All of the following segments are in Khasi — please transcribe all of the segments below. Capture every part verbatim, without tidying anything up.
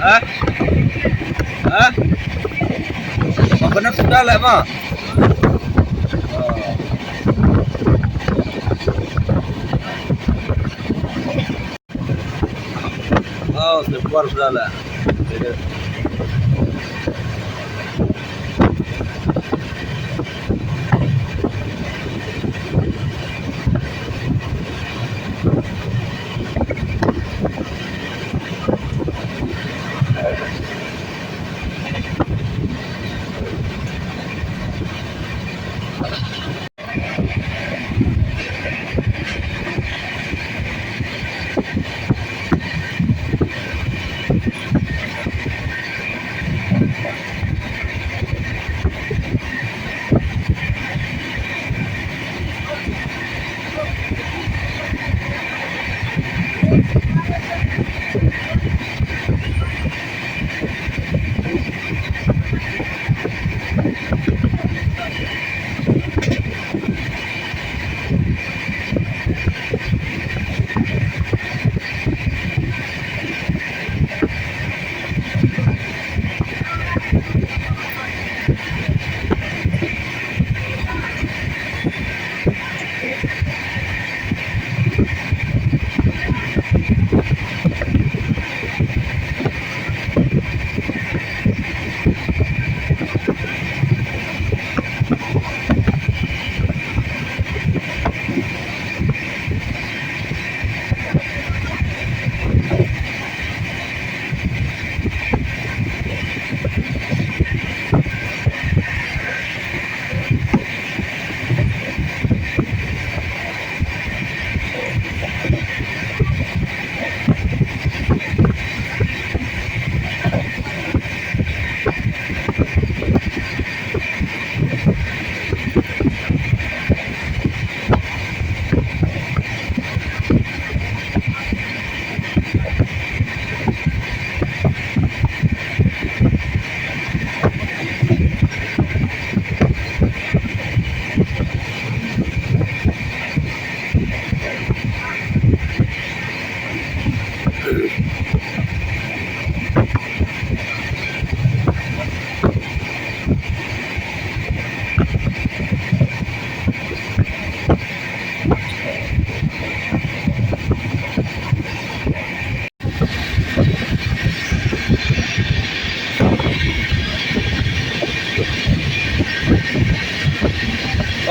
Ha? Ha? Apa nak sudah lah, ma? Oh, oh, sudah keluar sudah lah.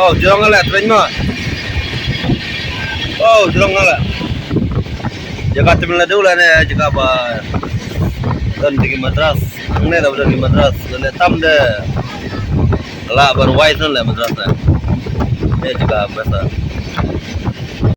Oh, jrong nga la, train ma. Oh, jrong nga la. Jaka Tamil Nadu la ne, jaka ba don dei ki Madras. Hangne la ba don ki Madras. Don ne tam de. La ban wai san la Madras la. Ne jaka basa.